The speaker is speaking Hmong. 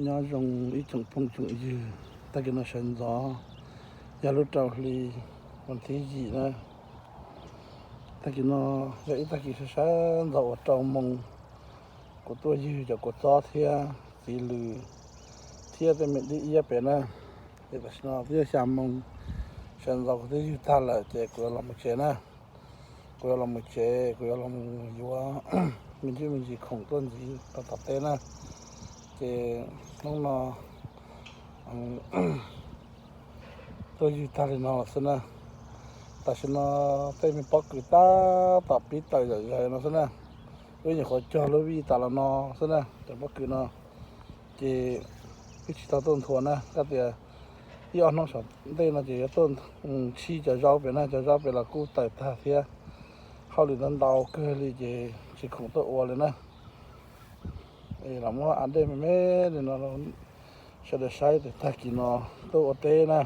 Nyob zoo ib tsoom phooj tsoom ywg, tag kis no sawv ntxov yog lub rau hli vas thib yim na. Tag kis no yog ib tag kis sawv sawv ntxov uas rau moos, kuv tuaj ywg cov kua txob thiab txiv lws thiab tej me dib iab pem na. Ces tam sim no twb yog xya moos sawv ntxov kuv twb ywg tag lawm ces kuv yuav los mus tsev na. Kuv yuav los mus tsev, kuv yuav los mus yuav me ntsis me ntsis khoom tuaj ntxiv rau tom teb na. Ces hnub no tuaj ywg tag li no los xwb na. Tam sim no tej me pob kws tab tom pib tawm zom zaws no xwb na. Wb nyuam qhuav cog lub vij tas los no xwb na, cov pob kws no. Ces wb tsis tau tuaj nthuav na, koj tias ib ob hnub saum ntej no ces yuav tuaj ntshis cov zaub pem na, cov zaub pem los kuj tawm tag thiab. Hauj lwm ntau ntau kawg li ces tsis khoom tuaj ua li na. Los muab a dej me me li no sawv daws saib tias tag kis no tuaj ua teb na.